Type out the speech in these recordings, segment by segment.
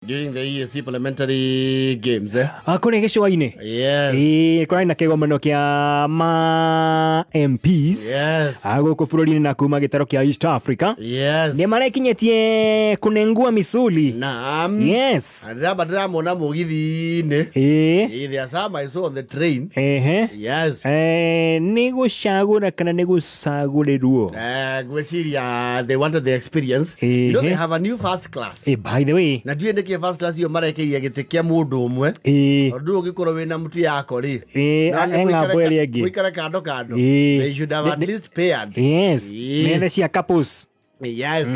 During the EAC parliamentary games, eh? Ah, kũrĩa gĩcũa-inĩ. Yes. Ĩĩ, kũrarĩ na kĩgomano kĩa ma MPs ah, gũkũ bũrũri-inĩ na kuma gĩtaro kĩa East Africa. Nĩ marekinyĩtie kũnengua misuli. Naam. Yes. Ndĩramba ndĩramona mũgithi-inĩ. Ĩĩ. There are some I saw on the train. Ehe. Yes. Eh, nĩ gũcagũra kana nĩ gũcagũrĩrwo? Eh, ngwĩciria they wanted the experience. You know they have a new first class. Eh, by the way. Na ndiũĩ nĩkĩ first class iyo marekeire gĩtĩ kĩa mũndũ ũmwe. Tondũ ũngĩkorwo wĩna mũtu yako rĩ. Ĩĩ, No, he ng'ambo ĩrĩa ĩngĩ. Mũikare kando kando. They should have at least paired. Yes. Methe cia couples. Yes.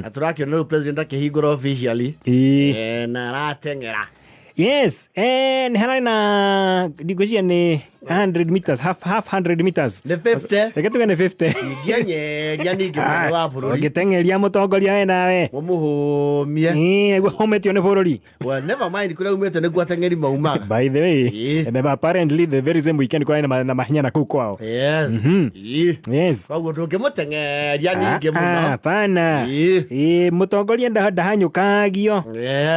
Na tũrakĩona rĩu president akĩhingũra officially. Eh, na arateng'era. Yes, eh, nĩ hararĩ na ndigwĩciria nĩ 100 meters, half 100 meters. Nĩ 50. Reke tuge nĩ 50. Ingĩenyeria ningĩ mũnene wa bũrũri. Ũngĩteng'eria mũtongoria we nawe. Ũmũhũmie. Ĩĩ, nĩguo ũmĩtio nĩ bũrũri. Well, never mind kũrĩa umĩte nĩkuo ateng'eri maumaga. By the way, and apparently the very same weekend kũrarĩ na mahenya na kũu kwao. Yes. Yes. Koguo ndũngĩmũteng'eria ningĩ mũno. Hapana. Ĩĩ, mũtongoria ndahanyũkagio.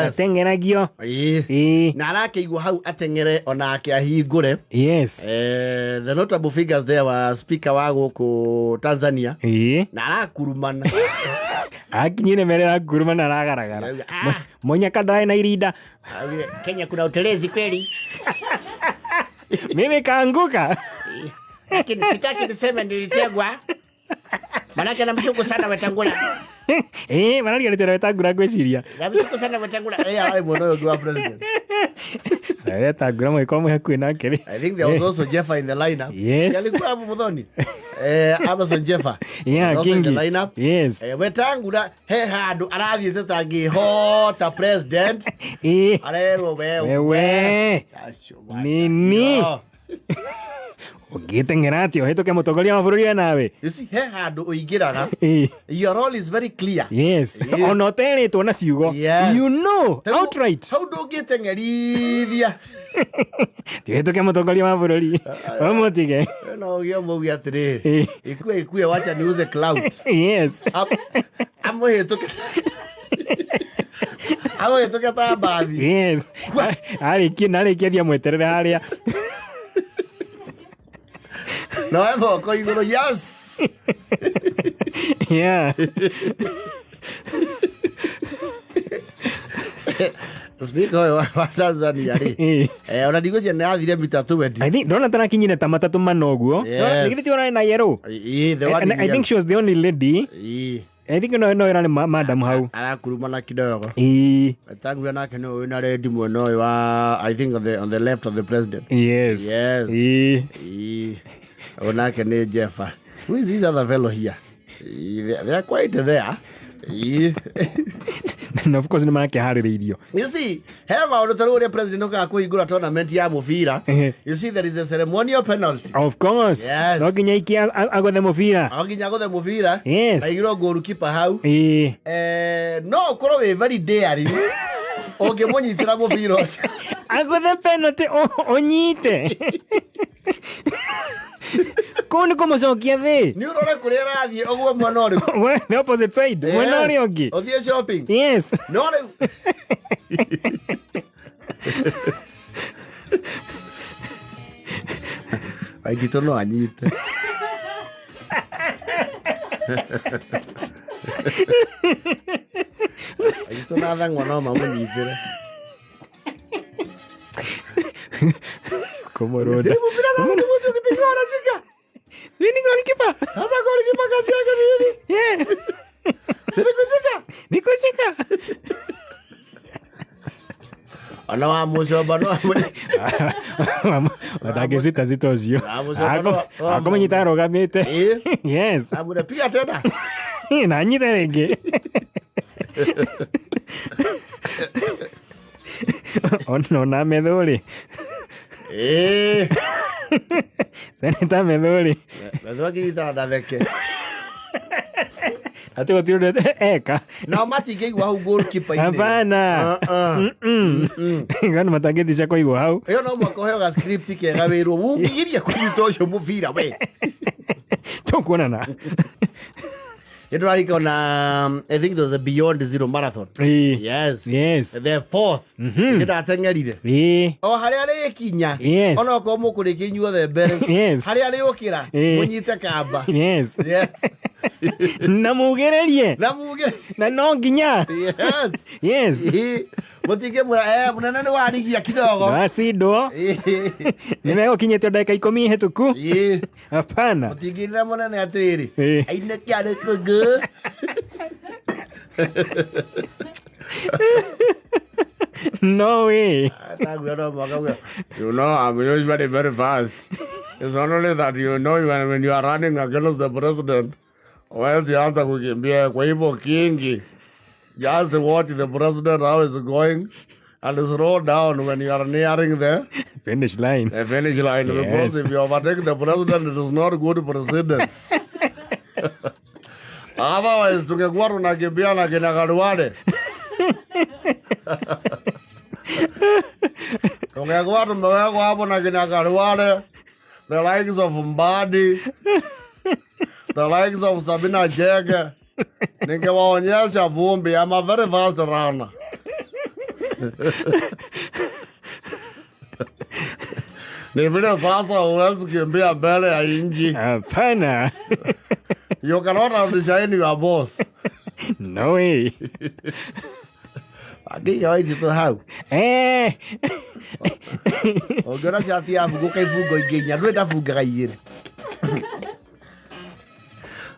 Ateng'eragio. Ĩĩ. Na arakĩigwo hau ateng'ere onake ahingũre. Yes. Eh, the notable figures there were speaker wa gũkũ Tanzania. Ĩĩ. Na arakurumana. Akinyire mere arakurumana aragaragara. Monyaka ndaĩ na irinda. Kenya kuna utelezi kweli. Mimi kaanguka. Lakini sitaki niseme nilitegwa. Manake namshuku sana Wetangula. Eh, marariganĩte na Wetangula ngwĩciria. Namshuku sana Wetangula. Eh, ararĩ mwena ũyũ ũngĩ wa president. Wetangula mũgĩkorwo mwĩ hakuhĩ nake rĩ. I think there was also Jeffa in the lineup. Yes. Alikuwa hapo Muthoni. Eh, Amason Jeffa. Yeah, Was also in the Kingi. lineup. Yes. Eh, Wetangula he handũ arathiĩte tangĩhota president. Arerwo wewe. Wewe. Nini? Ũngĩteng'era atĩa ũhĩtũke mũtongoria wa bũrũri we nawe? You see, he handũ ũingĩraga. Your role is very clear. Yes. Ona ũterĩtwo na ciugo. Yes. You know outright. Hau ndũngĩteng'erithia. Ti ũhĩtũke mũtongoria wa bũrũri. Ũmũtige. No ũgĩe mũuge atĩrĩrĩ. Ikue ikue wacha niuze clout. Yes. Amũhĩtũke. Amũhĩtũke ta mbathi. Yes. Arĩkie na arĩkie thiĩ amweterere harĩa. No we moko igũrũ. Yes. Yeah. Speaker ũyũ wa Tanzania rĩ. Eh, ona ndigwĩciria nĩ athire mita 20. I think ndona tarakinyire ta matatũ mana ũguo. Yes. Nĩ githĩ ti ũrarĩ na yellow? Ĩĩ, the one And in I think she was the only lady. Ĩĩ. I think no ĩrarĩ madam hau. Arakurumana kidogo. Ĩĩ. Wetangula nake nĩwe wĩna rendi mwena ũyũ wa I think on the left of the president. Yes. Yes. Ĩĩ. Ĩĩ. O nake nĩ Jeffa. Who is this other fellow here? Ĩĩ, they are quite there. Ĩĩ. Na of course nĩ makĩharĩrĩirio. You see, he maũndũ ta rĩu ũrĩa president okaga kũhingũra tournament ya mũbira. You see, there is a ceremonial penalty. Of course. Yes. No nginya aikie agũthe mũbira. No nginya agũthe mũbira. Yes. Na igirwo goalkeeper hau. Ĩĩ. Eh, no ũkorwo wĩ very daring ũngĩmũnyitĩra mũbira ũcio. Agũthe penalty ũnyite. Kũu nĩ kũmũcokia thĩ. Nĩ ũrore kũrĩa arathiĩ ũguo mwena ũrĩkũ. We, the opposite side. Mwena ũrĩa ũngĩ. Ũthiĩ shopping. Yes. No rĩu. Waititũ no anyite. Waititũ na Thang'wa no mamũnyitĩre. Kũmũrũnda. Mũbira kama ni mtu ukipigiwa anashika. Mimi ni goalkeeper. Sasa goalkeeper kazi yake ni nini? Yeah. Si ni kushika? Ni kushika. Ona wa mũcomba no Watangĩcita cita ũcio. Mũcomba no- Akũmũnyita arũgamĩte. Ĩĩ. Yes. Amwĩre piga tena. Na anyite rĩngĩ. Ona metho rĩ. Ĩĩ. Seneta metho rĩ. Metho akĩnyitana ndatheke. Atĩ gũtirĩ ũndũ eka. Nao matingĩigua hau goalkeeper-inĩ. Hapana. Ngano matangĩticia kũigwo hau. Ĩyo no mũhaka ũheo ga script kega wĩrwo ũngĩgeria kũnyita ũcio mũbira we. Tũkuonana. Nĩtũrarika ona I think it was a Beyond Zero Marathon. Yes. Yes. The fourth. Nĩndateng'erire. O harĩa rĩkinya. Yes. Ona okorwo mũkũrĩkia inyuothe mbere. Yes. Harĩa rĩũkĩra mũnyite kamba. Yes. Yes. Na mugererie. Na muge. Na no nginya. Yes. Yes. Mũtingĩmwĩra mũnene nĩ warigia kidogo. Wacindwo. Nĩ megũkinyĩtio ndagĩka 10 hĩtũku. Hapana. Mũtingĩrĩra mũnene atĩrĩrĩ. Ainũke arĩ kũngũ. No way. You know, I'm usually very fast. It's only that you know when you are running against the president, huwezi anza kukimbia kwa hivyo kingi. Just watch the president how is going and slow down when you are nearing the finish line. The finish line. Yes. Because if you overtake the president, it is not good precedence. Otherwise, tungekuwa tunakimbia na kina Khalwale. Tungekuwa tumewekwa hapo na kina Khalwale, the likes of Mbadi, the likes of Sabina Chege. Ningewaonyesha vumbi. I'm a very fast runner. Ni vile sasa huwezi kimbia mbele ya inji. Hapana. You cannot outshine your boss. No way. Angĩiga Waititũ hau. Ũngĩona cati yabungũka ibungo ingĩ inya, ndũĩ ndabungaga igĩrĩ.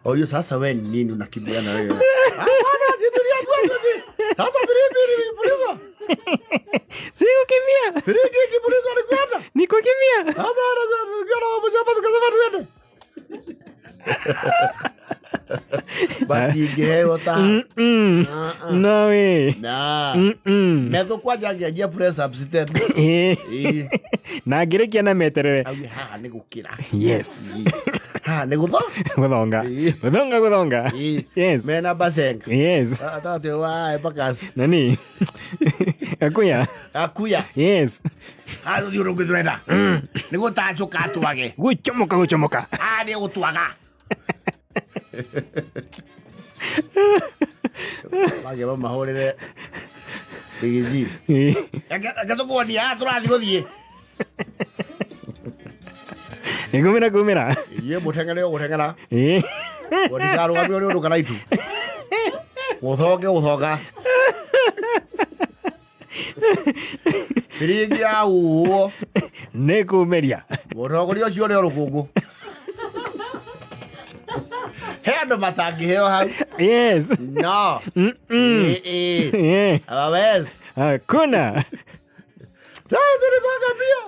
Orio sasa we ni nini unakimbia na wewe? Hapana, si tuliambiwa tusi. Sasa firimbi ilipulizwa. Si kukimbia. Firimbi ikipulizwa ni kwenda. Ni kukimbia. Sasa tukiona mambo shamba tukasema tuende. But ingĩheo ta. No way. Na. Metho kwanja angĩanjia press ups tena. Na ngĩrĩkia na meterere. Auge haha nĩ gũkĩra. Yes. Haha nĩ gũtho? Gũthonga. Gũthonga gũthonga. Yes. Mena basenga. Yes. Atate wa Epakasi. Nani? Akuya. Akuya. Yes. Haha tũthiĩ ũndũ ũngĩ tũrenda. Nĩ gũtacũka twage. Gũchomoka gũchomoka. Haha nĩ gũtwaga. Mage mamahũrĩre bigiji. Reke tũkuonie haha tũrathiĩ gũthiĩ. Nĩ kumĩra kumĩra. Inyuĩ mũteng'ere o gũteng'era. Mũtikarũgamio nĩ ũndũ kana itu. Mũthonge gũthonga. Biringi ya huhwo. Nĩ kumĩria. Mũtongoria ũcio ũrĩ o rũkũngũ. He andũ matangĩheo hau. Yes. No. Hawawezi. Hakuna. Tulisonga mbio.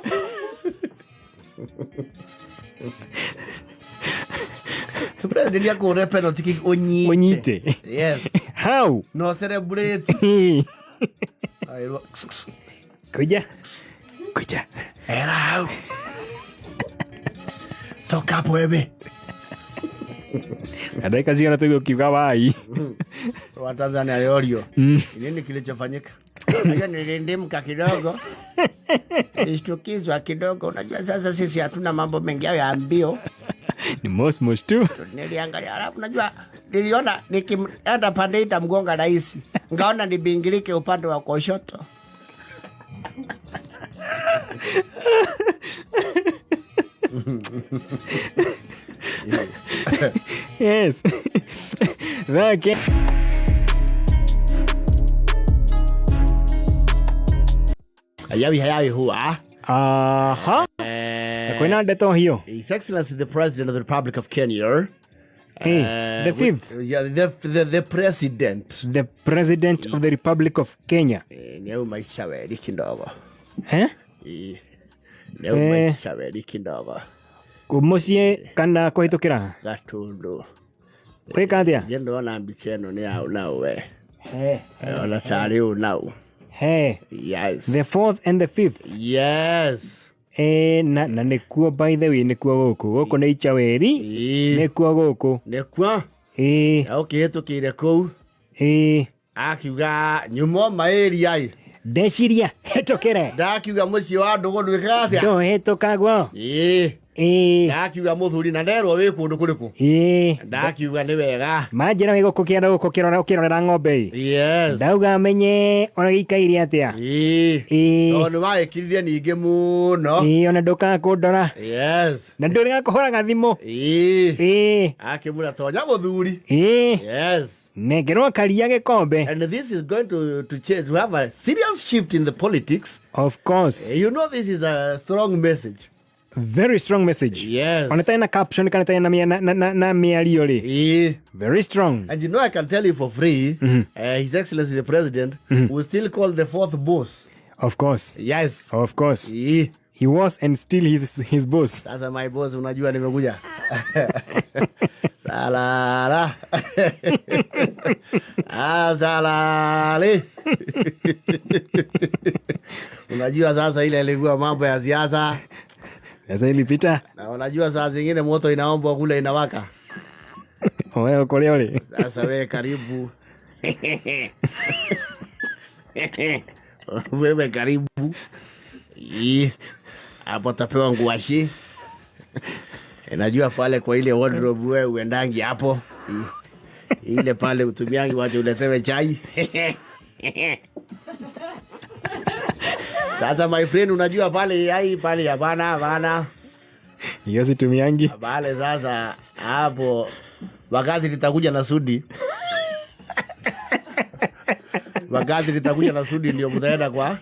President akũhũre penalty kick ũnyite. Ũnyite. Yes. How? No celebrate. Kuja. Kuja. Era hau. Toka hapo wewe. Ndagĩka cigana tũigua ũkiuga wai. Wa Tanzania yorio. Nini kilichofanyika? Unajua nilindimka kidogo. Nilishtukizwa kidogo. Unajua sasa sisi hatuna mambo mengi hayo ya mbio. Ni mosmos tu. Niliangalia alafu unajua niliona nikienda pande itamgonga rais. Ngaona nibingilike upande wa kushoto. Yes. That Hayawi hayawi huwa. Aha. Kwĩna ndeto hiyo. His Excellency the President of the Republic of Kenya. Hey, the fifth. Yeah, the president. The President of the Republic of Kenya. Nĩauma Icaweri kidogo. Eh? Nĩauma Icaweri kidogo. Mũciĩ kana kũhĩtũkĩra? Gatundu. Gwĩka atĩa? Niĩ ndĩrona mbica ĩno nĩ ya nau we. Ona carĩ ũũ nau. Hey. Yes. The fourth and the fifth. Yes. Na nĩkuo by the way nĩkuo gũkũ. Gũkũ nĩ Icaweri. Nĩkuo gũkũ. Nĩkuo? Na ũkĩhĩtũkĩire kũu. Akiuga nyuma maĩria ĩ. Ndeciria hĩtũkĩre. Ndakiuga mũciĩ wa ndũgũ ndwĩkaga atĩa? Ndũhĩtũkagwo. Ndakiuga muthuri na nderwo wi kundu kuriku. Ndakiuga ni wega. Manjĩra wĩ gũkũ kĩanda gũkũ ũkĩrorera ng'ombe ĩ. Yes. Ndauga menye ona gĩikaire atĩa. Tondũ nĩ waĩkirire ningĩ mũno. Ona ndũkaga kũndora. Yes. Na ndũrĩga kũhũraga thimũ. Akĩmwĩra tonya mũthuri. Yes. Nengerwo karia gĩkombe. And this is going to change, to have a serious shift in the politics. Of course. You know, this is a strong message. Very strong message. Yes. Ona tarĩ na caption kana tarĩ na mĩario rĩ. Very strong. And you know, I can tell you for free, His Excellency the President will still call the fourth boss. Of course. Yes. Of course. He was and still his boss. Sasa my boss, unajua nimekuja. Salala. Salale. Unajua sasa ile ilikuwa mambo ya siasa. Sasa ilipita. Na unajua saa zingine moto inaombwa kule inawaka. Wewe uko leo. Sasa wewe karibu. Wewe karibu. Hapo tapewa nguashi. Najua pale kwa ile wardrobe wewe uendangi hapo. Ile pale utumiangi wacha uletewe chai. Sasa my friend, unajua pale ai pale hapana. Hiyo situmiangi. Pale sasa hapo wakati nitakuja na sudi. Wakati nitakuja na sudi ndio mtaenda kwa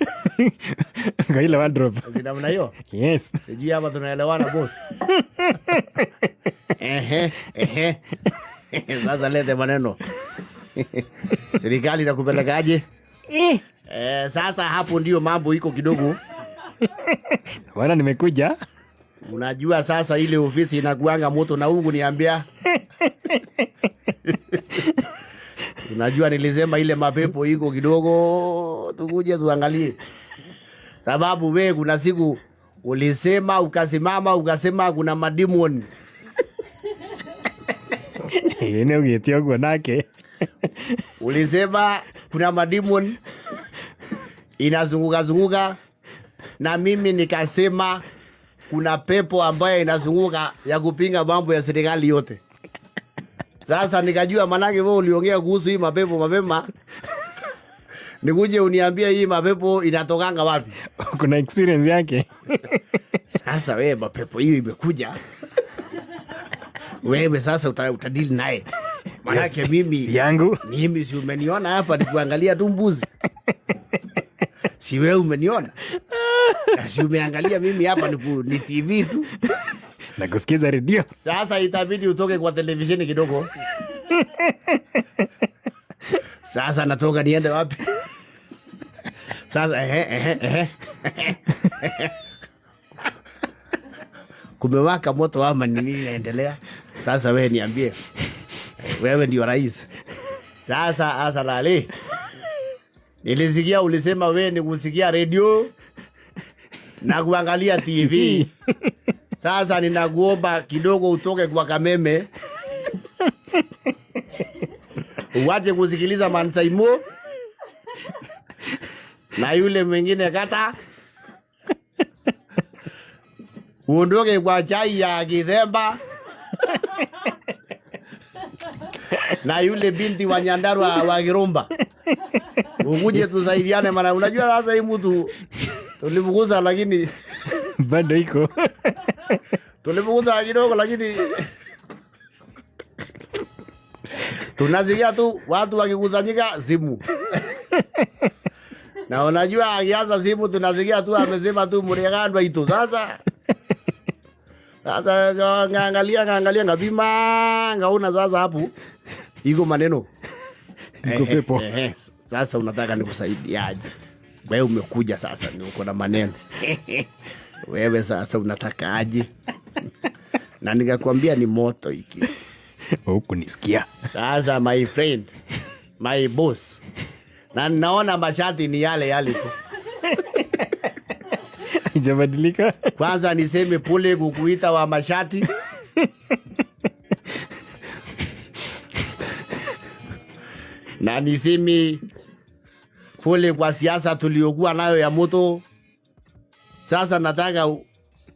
kwa ile wardrobe. Si namna hiyo? Yes. Sijui hapa tunaelewana boss. Ehe. Sasa lete maneno. Serikali inakupelekaje? Sasa hapo ndio mambo iko kidogo. Bwana nimekuja. Unajua sasa ile ofisi inakuanga moto na huku niambia. Unajua nilisema ile mapepo iko kidogo, tukuje tuangalie. Sababu wewe kuna siku ulisema ukasimama ukasema kuna mademon. Yeye ugetia kwa nake. Ulisema kuna mademon inazunguka zunguka, na mimi nikasema kuna pepo ambayo inazunguka ya kupinga mambo ya serikali yote. Sasa nikajua manake wewe uliongea kuhusu hii mapepo mapema. Nikuje uniambie hii mapepo inatokanga wapi? Kuna experience yake. Sasa wewe mapepo hiyo imekuja. Wewe sasa utadili naye. Manake yes. Mimi si yangu. Mimi si umeniona hapa nikuangalia tu mbuzi. Si wewe umeniona? Na si umeangalia mimi hapa ni TV tu. Na kusikiza radio. Sasa itabidi utoke kwa televisheni kidogo. Sasa natoka niende wapi? Sasa ehe. Kumewaka moto ama ni nini inaendelea? Sasa wewe niambie. Wewe ndio rais. Sasa asalale. Nilisikia ulisema wewe ni kusikia radio na kuangalia TV. Sasa ninakuomba kidogo utoke kwa Kameme. Uache kusikiliza Mansaimo na yule mwingine kata. Uondoke kwa chai ya Githemba na yule binti wa Nyandarua wa Kirumba. Ukuje tusaidiane, maana unajua sasa hii mtu tulimgusa lakini bado iko. Tulimgusa kidogo lakini tunasikia tu watu wakikusanyika simu. Na unajua akianza simu tunasikia tu amesema tu mregandwa itu. Sasa ngaangalia ngapima ngaona sasa hapo iko maneno. Iko pepo. Sasa unataka nikusaidiaje? Wewe umekuja sasa ni uko na maneno. Wewe sasa unataka aje? Na nikakwambia ni moto hiki. Hukunisikia. Sasa my friend, my boss. Na naona mashati ni yale yale tu. Haijabadilika. Kwanza niseme pole kukuita wa mashati. Na niseme pole kwa siasa tuliokuwa nayo ya moto. Sasa nataka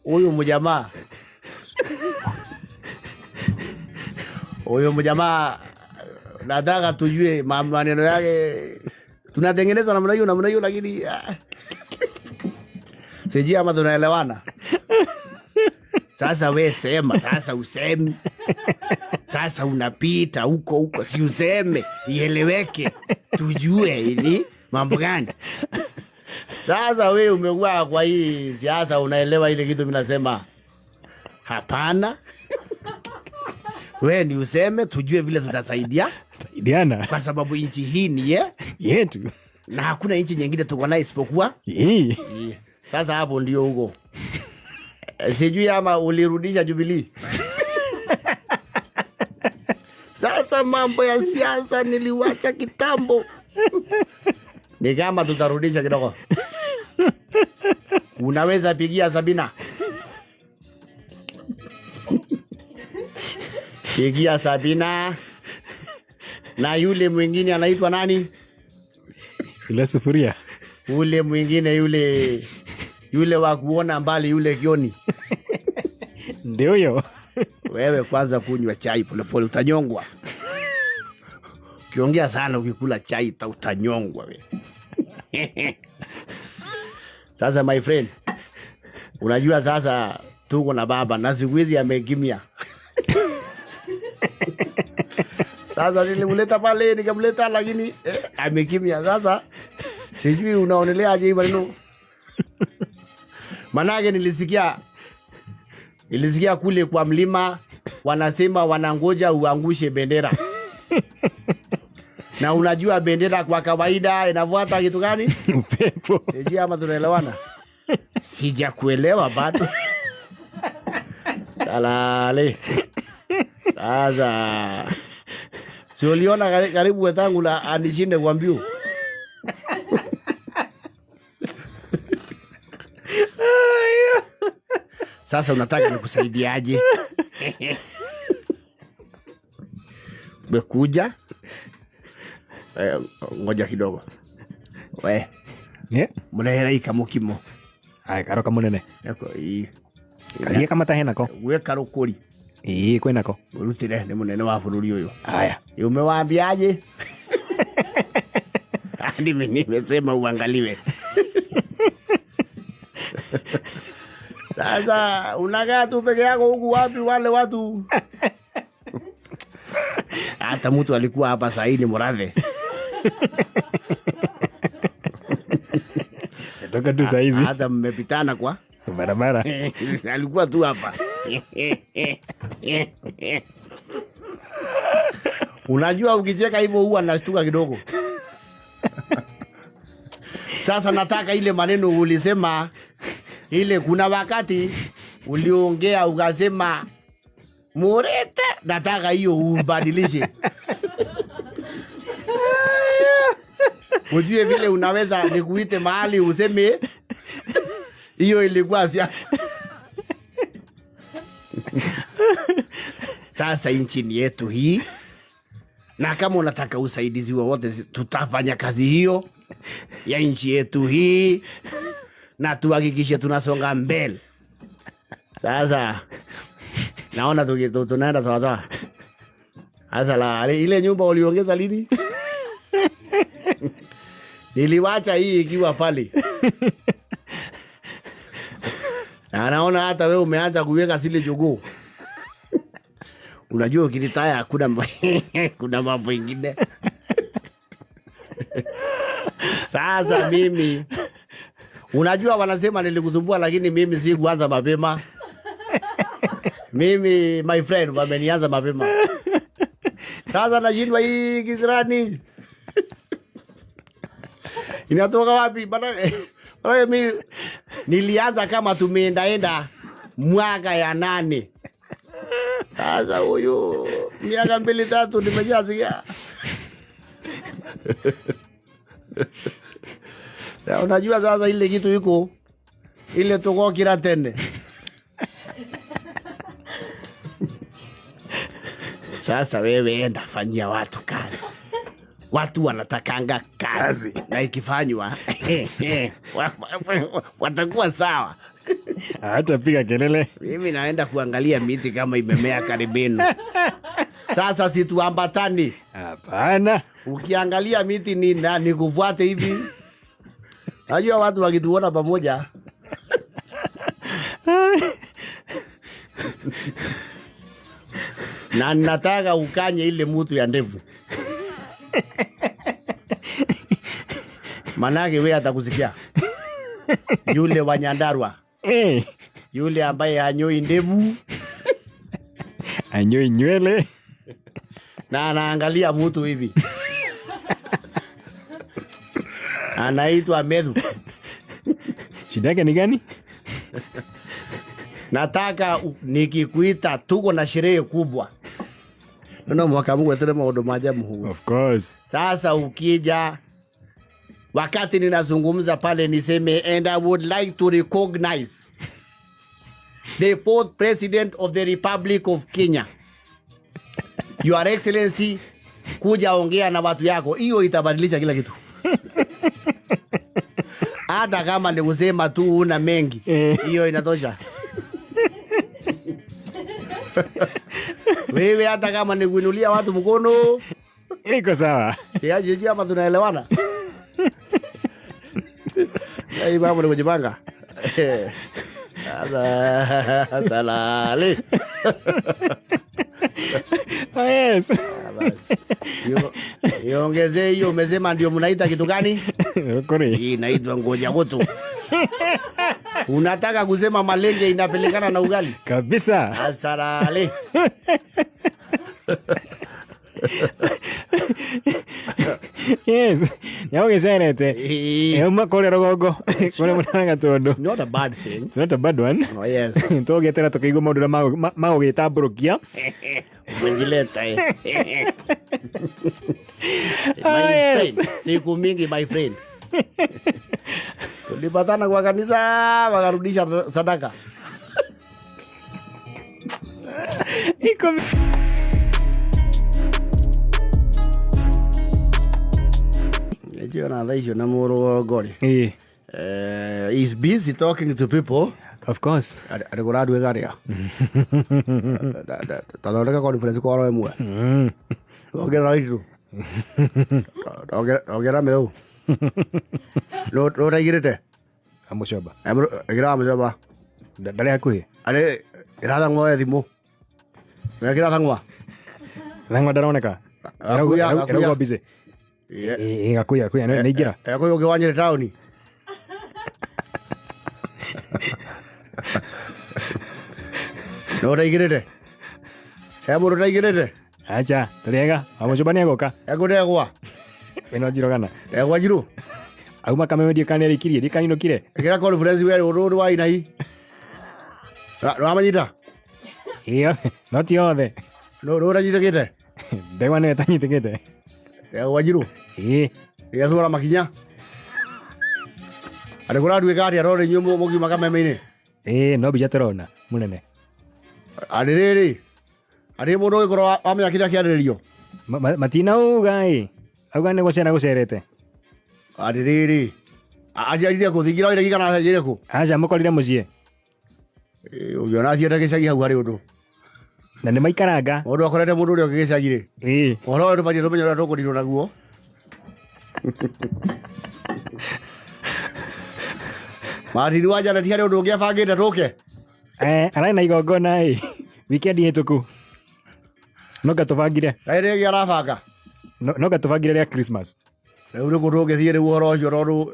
huyu mjamaa Huyo mjamaa nataka tujue maneno yake tunatengeneza namna hiyo namna hiyo, lakini sijui ama tunaelewana. Sasa we sema, sasa usemi. Sasa unapita huko huko, si useme ieleweke, tujue ni mambo gani. Sasa we umekuwa kwa hii siasa, unaelewa ile kitu mimi nasema? Hapana. We ni useme tujue vile tutasaidia. Saidiana. Kwa sababu nchi hii ni yetu na hakuna nchi nyingine tuko nayo isipokuwa hii. Sasa hapo ndio huko. Sijui ama ulirudisha Jubilee. Sasa mambo ya siasa niliwacha kitambo. Ni kama tutarudisha kidogo. Unaweza pigia Sabina. Pigia Sabina. Na yule mwingine anaitwa nani? Yule sufuria. Ule mwingine yule wa kuona mbali, yule Kioni. Ndio huyo. Wewe kwanza kunywa chai polepole utanyongwa. Ukiongea sana ukikula chai utanyongwa wewe. Sasa my friend, unajua sasa tuko na baba na siku hizi amekimya. Sasa nilimleta pale nikamleta, lakini amekimya. Sasa sijui unaonelea aje hii maneno. Manake nilisikia kule kwa mlima wanasema wanangoja uangushe bendera. Na unajua bendera kwa kawaida inafuata kitu gani? Upepo. Sijui ama tunaelewana. Sijakuelewa bado. Salale. Sasa si uliona karibu wetangu la anishinde kwa mbio. Sasa unataka nikusaidiaje? Umekuja? Ngoja kidogo. We. Yeah. Murehera ikamukimo. Ai, karo kamunene. Nako, ii. Karie kama tahenako. We karukuri. Ii, kwenako. Urutire ni munene wa bururi uyu. Haya. Umewaambiaje? Hadi mimi nimesema uangaliwe. Sasa unakaa tu peke yako huku, wapi wale watu? Hata mtu alikuwa hapa saa hii ni Murathe. Toka tu saa hizi. Hata mmepitana kwa barabara. Alikuwa tu hapa. Unajua ukicheka hivyo huwa nashtuka kidogo. Sasa nataka ile maneno ulisema, ile kuna wakati uliongea ukasema Murete, nataka hiyo ubadilishe. Ujue vile unaweza nikuite mahali useme hiyo ilikuwa siasa. Sasa nchi ni yetu hii, na kama unataka usaidizi wowote tutafanya kazi hiyo ya nchi yetu hii na tuhakikishe tunasonga mbele. Sasa naona tunaenda sawa sawa. Sasa ile nyumba uliongeza lini? Niliwacha hii ikiwa pale. Na naona hata wewe umeanza kuweka zile jogoo. Unajua ukilitaya hakuna kuna mambo ingine. Sasa mimi, unajua wanasema nilikusumbua, lakini mimi si kuanza mapema. Mimi my friend wamenianza mapema. Sasa nashindwa hii kisirani. Inatoka wapi? Bana, mimi nilianza kama tumeendaenda mwaka ya 8. Sasa huyu miaka 2-3 nimeshasikia. Ya, unajua sasa ile kitu iko ile tuko kila tende. Sasa wewe enda fanyia watu kazi. Watu wanatakanga kazi. Kazi. Na ikifanywa, watakuwa sawa. Hata piga kelele. Mimi naenda kuangalia miti kama imemea karibuni. Sasa situambatani. Hapana. Ukiangalia miti ni na nikufuate hivi. Najua watu wakituona pamoja. Na nataka ukanye ile mutu ya ndevu. Manake we atakusikia. Yule wa Nyandarua. Yule ambaye hanyoi ndevu. Anyoi nywele. Na anaangalia mutu hivi. Anaitwa Medhu. Shida yake ni gani? Nataka nikikuita tuko na sherehe kubwa. No mwaka Mungu etere maundu ma ajabu. Of course. Sasa ukija wakati ninazungumza pale niseme, and I would like to recognize the fourth president of the Republic of Kenya. Your Excellency, kuja ongea na watu yako. Hiyo itabadilisha kila kitu. Hata kama ni kusema tu una mengi, hiyo inatosha. Wewe hata kama ni kuinulia watu mkono, iko sawa. Yaje hapa tunaelewana. Hii mambo ni kujipanga. Salale. Yes. Iongezee hiyo, umesema ndio mnaita kitu gani? Kore. Hii inaitwa ngoja goto. Unataka kusema malenge inapelekana na ugali? Kabisa. Asalale. Yes. Nĩagũgĩcerete. Auma kũrĩa rũgongo, kũrĩa mũnene Gatundu. Not a bad thing. It's not a bad one. Oh, yes. Tũgĩetera tũkĩigua maũndũ ũrĩa magũgĩtambũrũkia. Umejileta, eh. Ah, My yes. friend. Siku mingi my friend. Tulipatana kwa kanisa wakarudisha sadaka. Iko Nĩnjũĩ ona thaa icio na mũrũgongo rĩ. He's busy talking to people. Of course. Arĩ kũratuĩka atĩa? Ta thondeka conference call ĩmwe. Ongerera Waititu. Ongerera Mĩthũ. Nũ ũtaigĩrĩte? Amũcoba. Ĩkĩra Amũcoba. Ndarĩ hakuhĩ. Arĩ ĩra Thang'wa oe thimũ. Wekĩra Thang'wa? Thang'wa ndaroneka. Akuya, akuya. Ĩraugwo busy. Gakuya, gakuya, nĩ ingĩra. Gakuya ũngĩ wa Nyĩrĩ taũni. Nũ ũtaigĩrĩte? He mũndũ ũtaigĩrĩte? Acha, tũrĩ ega. Amũcoba nĩ egũka. Ekũndegwa. Ĩno Njirũ kana? Ndegwa Njirũ. Auma Kameme ndiũ kana nĩarĩkirie, ndiũ kana ainũkire. Ĩkĩra conference we rũrũ rwa inai. Nĩwamanyita? Ĩyo, no ti othe. Nũ ũtanyitĩkĩte? Ndegwa nĩwe ĩtanyitĩkĩte. Ndegwa Njirũ. Ĩĩ. Ĩgethũra makinya. Arĩ kũratuĩka atĩa rorĩ inyuĩ mũkiuma Kameme-inĩ? Ĩĩ, no mbica tũrona, mũnene. Atĩrĩrĩ, arĩ mũndũ ũgĩkorwo wamenya kĩrĩa kĩarĩrĩrio? Matinauga ĩ. Auga nĩ gũcera gũcerete. Atĩrĩrĩ, aciarire kũ? Thingira wairegi kana aciarire kũ? Aca, mũkorire mũciĩ. Ĩ, ũngĩona athiĩte gĩcagi hau harĩ ũndũ. Na nĩ maikaranga. Mũndũ akorete mũndũ ũrĩa ũngĩ gĩcagi rĩ. Ĩĩ. Ũhoro ũyũ tũbatiĩ tũmenye ũrĩa tũkũrirwo naguo. Martin wa Janet harĩ ũndũ ũngĩ abangĩte tũke? Ararĩ na igongona ĩ, weekend hĩtũku. No ngatũbangire. Kaĩ rĩngĩ arabanga? No ngatũbangire rĩa Christmas. Rĩu nĩ kũ tũngĩthiĩ rĩu ũhoro ũcio tondũ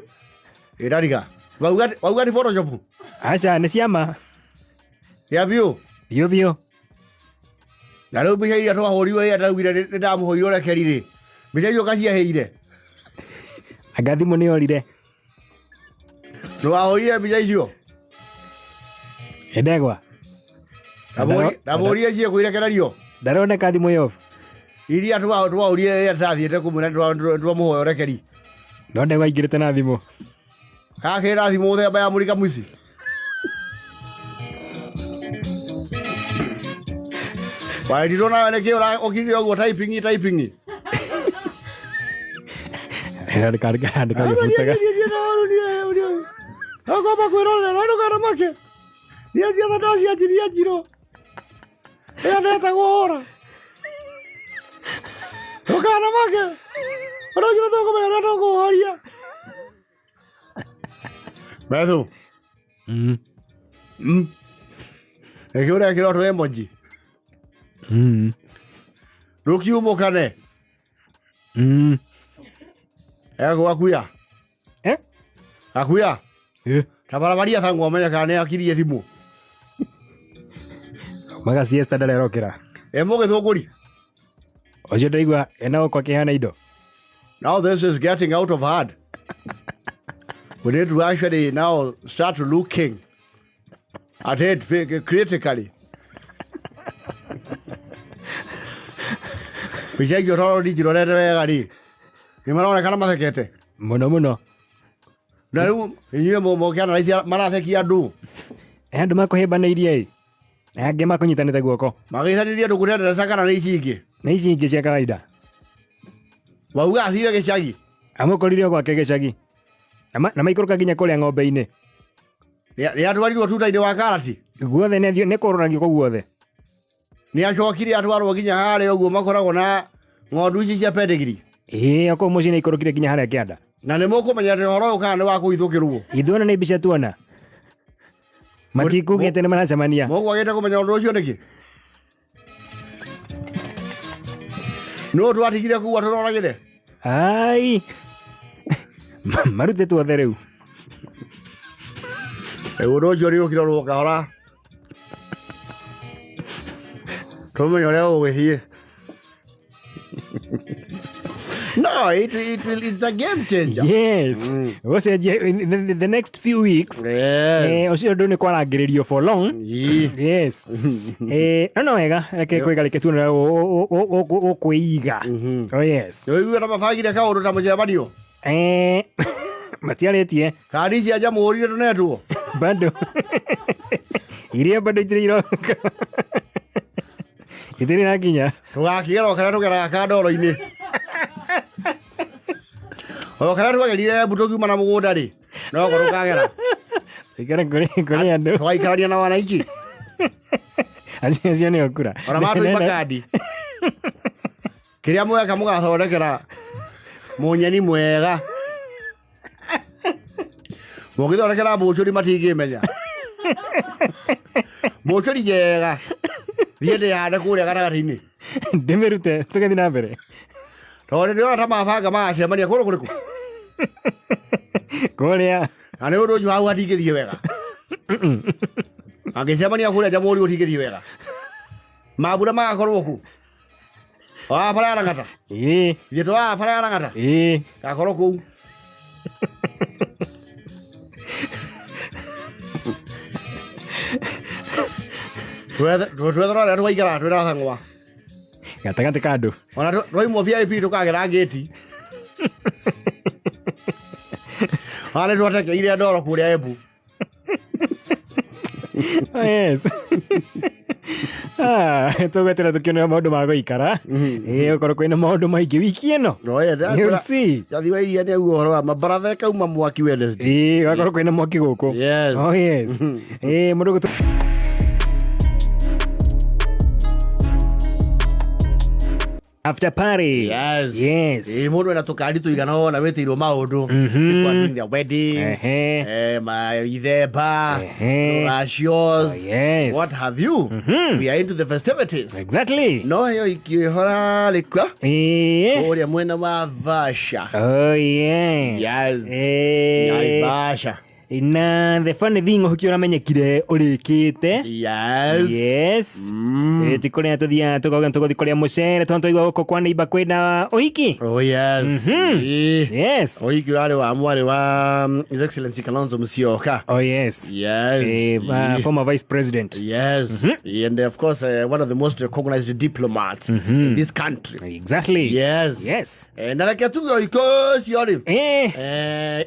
ĩrariga. Wauga ti Photoshop? Aca, nĩ ciama. Ya biũ? Biũ biũ. Na rĩu mbica iria twahũrirwo ĩrĩa ndaugire nĩ ndamũhũrire ũrekeri rĩ, mbica icio kaciahĩire? Anga thimũ nĩ yorire. Nĩ wahũrire mbica icio? Ĩ ndegwa. Ndamũririe ciĩ kũirekererio? Ndaroneka thimũ yobu. Iria twahũrire rĩrĩa tũrathiĩte kũmwĩra twamũhoya ũrekeri. No ndegwa aingĩrĩte na thimũ. Gakĩrĩ na thimũ mũthemba ya mũrika mũici. Waĩrirwo nawe nĩkĩ ũkirire ũguo typing, typing? Andĩka, andĩka, andĩka gĩbutaga. Akwamba kwĩrorera no ndũkanamake. Niĩ ciana ndacianjirie Njirũ. Ĩyo ndetagwo Ora. Ndũkana make. Ũndũ ũcio nĩtũkũmenya ũrĩa tũkũũhoria. Methu. Nĩkĩ ũrekĩra tũ emoji? Rũkiumũkane. Egwakuya. Eh? Akuya. Eh. Tabarabaria thangwa ũmenye kana nĩ akirie thimũ. Maga siesta ndarerokera. E mũgĩthũngũri. Ũcio ndaigua ena gũkũ akĩheana indo. Now this is getting out of hand. We need to actually now start looking at it critically. Mbica icio tondũ ndicirorete wega rĩ, nĩ maronekana mathekete. Mũno mũno. Na rĩu inyuĩ mũkĩanalyse marathekia andũ. Andũ makũhĩmbanĩirie ĩ. Angĩ makũnyitanĩte guoko. Magĩicanĩria andũ kũrĩa kana nĩ ici ingĩ. Nĩ ici ingĩ cia kawaida. Wauga athire gĩcagi. Amũkorire o gwake gĩcagi. Na maikũrũka nginya kũrĩa ng'ombe-inĩ. Nĩ atwarirwo tuta-inĩ wa karati. Guothe nĩ kũrũragio kũu guothe. Nĩ acokire atwarwo nginya harĩa ũguo makoragwo na ng'ondu ici cia pedigree. Ĩĩ, o kũu mũciĩ nĩ aikũrũkire nginya harĩa kĩanda. Na nĩ mũkũmenya atĩ ũhoro ũyũ kana nĩ wa kũhithũkĩrwo. Ithuĩ ona nĩ mbica tuona. Matikugĩte nĩ maracemania. Mũkwagĩte kũmenya ũndũ ũcio nĩkĩ? Nũ twatigire kũu atũroragĩre? Ai. Marutĩtwo othe rĩu. Ũndũ ũcio nĩ ũkĩrorwo kahora. Tũmenye ũrĩa ũgũgĩthiĩ. No, it's a game changer. Yes. Gũcenjia in the next few weeks. Yes. Ũcio ũndũ nĩ kwarangĩrĩrio for long. Yes. No no wega, reke kwĩgarĩke tuone ũrĩa ũkwĩiga. Oh yes. Nĩ ũiguĩte ta mabangire kaũndũ ta mũcemanio? Matiarĩtie. Kandi cia jamhuri tũnetwo? Bado. Iria bado itirĩ iroka. Itirĩ irakinya. Tũgakĩgera o karĩa tũgeraga kandoro-inĩ. O karĩa twagerire Embu tũkiuma na mũgũnda rĩ, noko tũkagera. Tũikare kũrĩ andũ. Tũgaikarania na wananchi. Acio nĩo kura. Ona matũima kandi. Kĩrĩa mweka mũgathondekera mũnyeni mwega. Mũngĩthondekera mbũcũri matingĩmenya. Mbũcũri njega. Thiĩ ndĩhande kũrĩa gatagatĩ-inĩ. Ndĩmĩrute tũgĩthiĩ na mbere. Tondũ ndĩrona ta mabanga magacemania kũndũ kũrĩkũ? Kũrĩa. Na nĩ ũndũ ũcio hau hatingĩthiĩ wega. Angĩcemania kũrĩa Jamhuri gũtingĩthiĩ wega. Mambura magakorwo kũ? Wa bara ya Lang'ata? Ĩĩ. Ithuĩ twa bara ya Lang'ata? Ĩĩ. Gakorwo kũu. Twetherwo arĩa tũgaikara twĩna thang'wa. Gatagatĩ ka andũ. Ona twaimwo VIP tũkagera ngĩti. Ona nĩ twatekeire ndoro kũrĩa Embu. Oh, yes. Tũgweterera tũkĩone maũndũ ma gũikara. Ĩĩ, okorwo kwĩna maũndũ maingĩ wiki ĩno. You'll see. Jathi wa iria nĩ auga ũhoro wa mabaratha ĩkauma mwaki Wednesday. Ĩĩ, gakorwo kwĩna mwaki gũkũ. Yes. Oh, yes. Ĩĩ, mũndũ After party. Yes. Yes. Ĩĩ, mũndũ ena tũkari tũigana ũna wĩtĩirwo maũndũ. People are doing their weddings. Maithemba. Ratios. Oh, yes. What have you? We are into the festivities. Exactly. No ĩyo ikĩhora rĩkua. Ĩĩ. Kũrĩa mwena wa Vasha. Oh, yes. Yes. Naivasha. Na the funny thing ũhiki ũramenyekire ũrĩkĩte. Yes. Yes. Ti kũrĩa tũthiaga tũkauga tũgũthiĩ kũrĩa mũcere tondũ twaigua gũkũ kwa neighbor kwĩna ũhiki. Oh yes. Ĩĩ. Yes. Ũhiki ũrarĩ wa mwarĩ wa His Excellency Kalonzo Musyoka. Oh yes. Yes. Former vice president. Yes. And of course one of the most recognized diplomats in this country. Exactly. Yes. Yes. Na reke tuge ũhiki ũcio rĩ.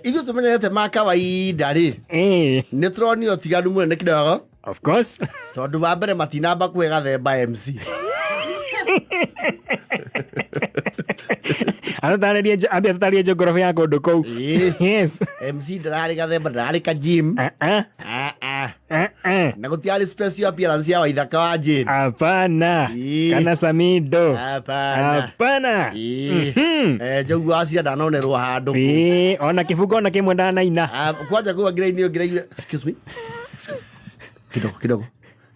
Ithuĩ tũmenyete ma kawaida rĩ. Nĩ tũronio ũtiganu mũnene kidogo. Of course. Tondũ wa mbere matinamba kũhe gathemba MC. Ambia atũtarĩrie geography ya kũndũ kũu. Yes. MC ndararĩ gathemba, ndararĩ ka gym. Na gũtiarĩ special appearance ya Waithaka wa Jane. Hapana. Kana Samido. Hapana. Hapana. Njogu wa Cia ndanonerwo handũ kũu. Ona kĩbungo ona kĩmwe ndanaina. Ah, kwanja kũu angĩraini ũngĩraigire, "Excuse me. Excuse- kidogo kidogo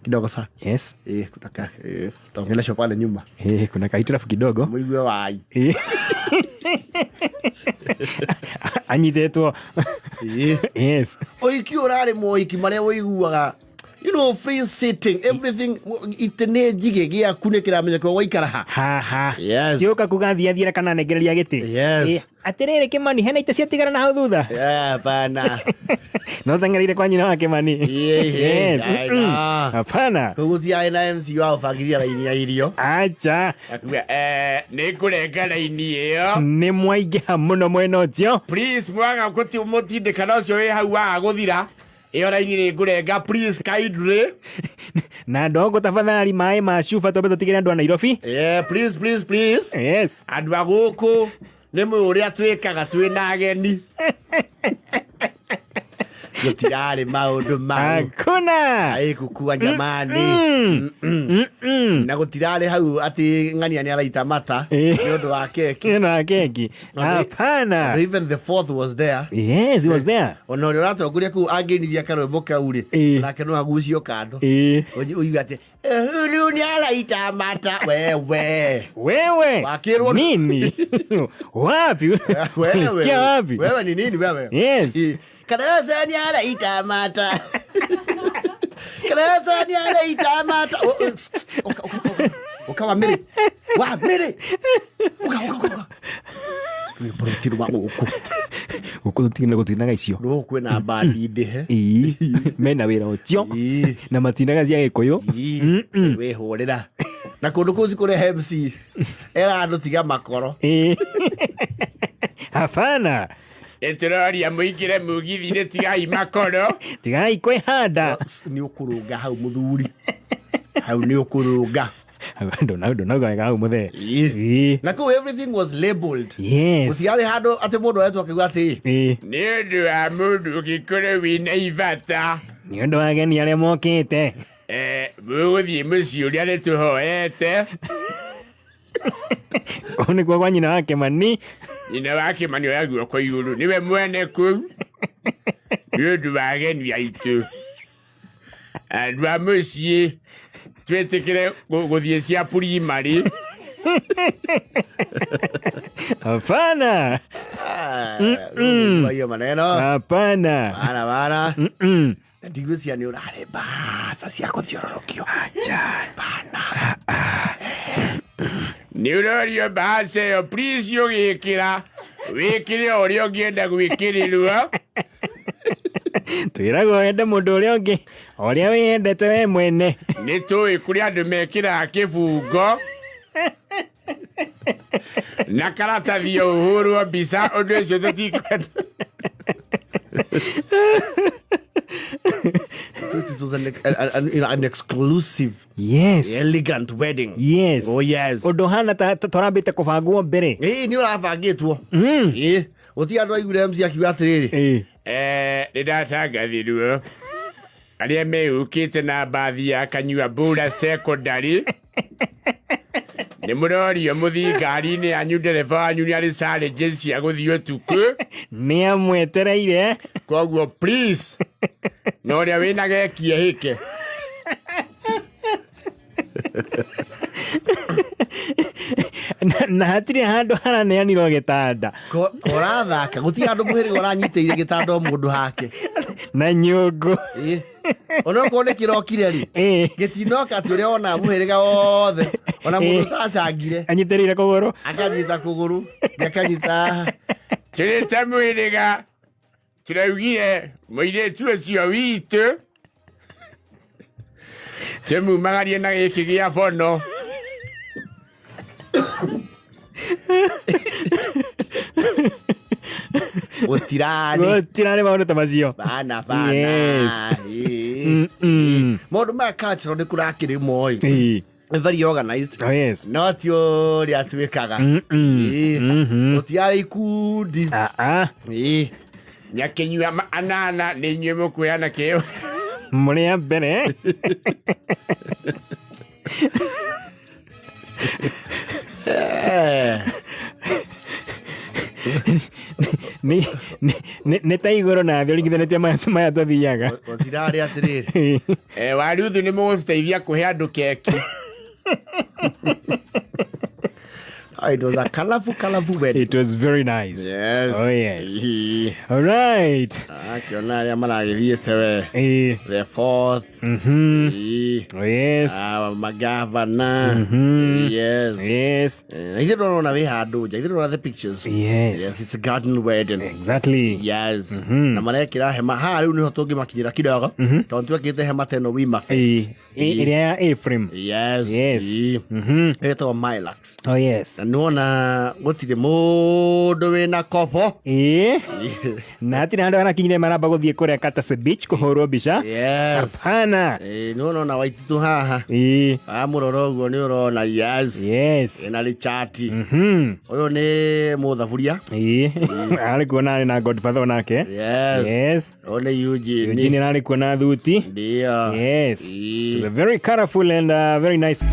kidogo sa." Yes. Kuna ka taongeleshwa pale nyuma. Kuna kahitirafu kidogo. Mũigue wai. Anyitĩtwo. Yes. Ũhiki ũrarĩ mohiki marĩa ũiguaga, free sitting, everything, itĩ nĩ njige, gĩaku nĩ kĩramenyeka waikara ha. Haha. Yes. Tiũka kuga thiathiĩra kana nengereria gĩtĩ. Yes. Atĩrĩrĩ Kĩmani, hena itĩ ciatigara na hau thutha? Hapana. No teng'ereire kwa nyina wa Kĩmani. Yes. I know. Hapana. Koguo tiarĩ na MC wa gũbangithia raini ya irio. Acha. Akuga, nĩ ngũrenga raini ĩyo. Nĩ mwaingĩha mũno mwena ũcio. Please mwaga mũtindĩkana ũcio wĩ hau waga gũthira, ĩyo raini nĩ ngũrenga, please kindly. Na andũ a gũkũ tafadhali maĩ ma cuba twambe tũtigĩre andũ a Nairobi. Yeah, please, please, please. Yes. Andũ a gũkũ nĩ mũĩ ũrĩa twĩkaga twĩ na ageni. Gũtirarĩ maũndũ mau. Hakuna. Aikukua jamani. Na gũtirarĩ hau atĩ ng'ania nĩ araita mata nĩ ũndũ wa keki. Nĩ ũndũ wa keki. Hapana. Even the fourth was there. Yes, he was there. Ona ũrĩa ũratongoria kũu angĩinithia karwĩmbo kau rĩ, nake no agucio kando. Ũigue atĩ Uhuru nĩ araita mata wewe. Wewe. Wakirwo. Nini? Wapi? Wewe. Ulisikia wapi? Wewe ni nini wewe? Yes. Kalonzo nĩ araita mata. Kalonzo nĩ araita mata. Oh, oh, oka, oka, oka. Oka wa mĩrĩ. Wa mĩrĩ. Oka, oka, oka. Rwĩmbo rũtirĩ rwa gũkũ. Gũkũ tũtigana gũtinaga icio. Rũgũ kwĩna mbandi ndĩhe. Mena wĩra ũcio. Na matinaga cia Gĩkũyũ. Wĩhũrĩra. Na kũndũ kũu cikũrehe MC. Era andũ tiga makoro. Hapana. Nĩtũroria mũingĩre mũgithi-inĩ, tigai makoro. Tigai kwĩhanda. Nĩ ũkũrũnga hau mũthuri. Hau nĩ ũkũrũnga. Ndonauga wega hau mũthee. Na kũu everything was labeled. Yes. Gũtiarĩ handũ atĩ mũndũ aretwo akiuga atĩ Nĩ ũndũ wa mũndũ ũngĩkorwo wĩna ibata. Nĩ ũndũ wa ageni arĩa mokĩte. Mũgũthiĩ mũciĩ ũrĩa nĩtũhoete. Ũũ nĩkuo kwa nyina wa Kĩmani. Nyina wa Kĩmani oya guoko igũrũ, nĩwe mwene kũu. Nĩ ũndũ wa ageni aitũ. Andũ a mũciĩ twĩtĩkĩre gũthiĩ cia primary. Hapana. Kwa hiyo maneno. Hapana. Bana, bana. Na ndigwĩciria nĩ ũrarĩ mbaca cia kũthiũrũrũkio. Acha. Bana. Nĩ ũrorio mbaca ĩyo, please ũgĩkĩra. Wĩkĩre o ũrĩa ũngĩenda gwĩkĩrĩrwo. Twĩragwo wende mũndũ ũrĩa ũngĩ, ũrĩa wĩyendete we mwene. Nĩ tũĩ kũrĩ andũ mekĩraga kĩbungo. Na karatathi ũhũrwo mbica, ũndũ ũcio tũtikwenda. It was an exclusive, Yes. elegant wedding. Yes. Oh, yes. Ũndũ ũhana ta tũrambĩte kũbangwo mbere. Nĩ ũrabangĩtwo. Gũtirĩ andũ aiguire MC akiuga atĩrĩrĩ. Nĩ ndatangathirwo arĩa meyũkĩte na mbathi ya Kanyua Bura Secondary nĩ mũrorio mũthiĩ ngari-inĩ yanyu, ndereba wanyu nĩ arĩ challenges cia gũthiĩ ũtukũ. Nĩ amwetereire. Koguo please, na ũrĩa wĩna geki ehĩke. Na hatirĩ handũ haraneanirwo gĩtanda. Korathaka, gũtirĩ handũ mũhĩrĩga ũranyitĩire gĩtanda o mũndũ hake. Na nyũngũ. Ona okorwo nĩ kĩrokire rĩ, gĩtinoka atĩ ũrĩa wonaga mũhĩrĩga wothe, ona mũndũ ũtacangire. Anyitĩrĩire kũgũrũ. Akanyita kũgũrũ, akanyita haha. Tũrĩ ta mũhĩrĩga, tũraugire mũirĩtu ũcio witũ tũmumagarie na gĩkĩ gĩa bono. Gũtirarĩ. Gũtirarĩ maũndũ ta macio. Bana, bana. Yes. Maũndũ maya cultural nĩ kũrakĩrĩ moi. Very organized. Oh, yes. No ti ũrĩa twĩkaga. Gũtiarĩ ikundi. Nyakĩnyua anana nĩ inyuĩ mũkuheana kĩo. Mũrĩ a mbere. Nĩ ta igũrũ na thĩ ũringithanĩtie maya tũthiaga. Gũtirarĩ atĩrĩrĩ. Waruthu nĩ mũgũtũteithia kũhe andũ keki. It was a colorful, colorful wedding. It was very nice. Yes. Oh, yes. All right. Akiona arĩa maragĩthiĩte we. The fourth. Oh, yes. Magavana. Yes. Yes. Ithuĩ ndũrona wĩ handũ nja, ithuĩ ndũrona the pictures. Yes. Yes, it's a garden wedding. Exactly. Yes. Na marekĩra hema haha rĩu nĩho tũngĩmakinyĩra kidogo tondũ twekĩte hema ta ĩno Wima Fest. Ĩrĩa ya A-frame. Yes. Yes. Ĩtagwo Milax. Oh, yes. Na nĩwona gũtirĩ mũndũ wĩna kobo. Ĩĩ. Na hatirĩ handũ harakinyire maramba gũthiĩ kũrĩa Katase Beach kũhũrwo mbica. Yes. Hapana. Nĩwona ona Waititu haha. Wamũrora ũguo nĩ ũrona yes. Yes. Ĩna Richati. Ũyũ nĩ mũthaburia. Arĩ kuona arĩ na Godfather onake. Yes. Yes. Ũyũ nĩ Eugene. Eugene arĩ kuona thuti. Ndio. Yes. It was a very colorful and very nice.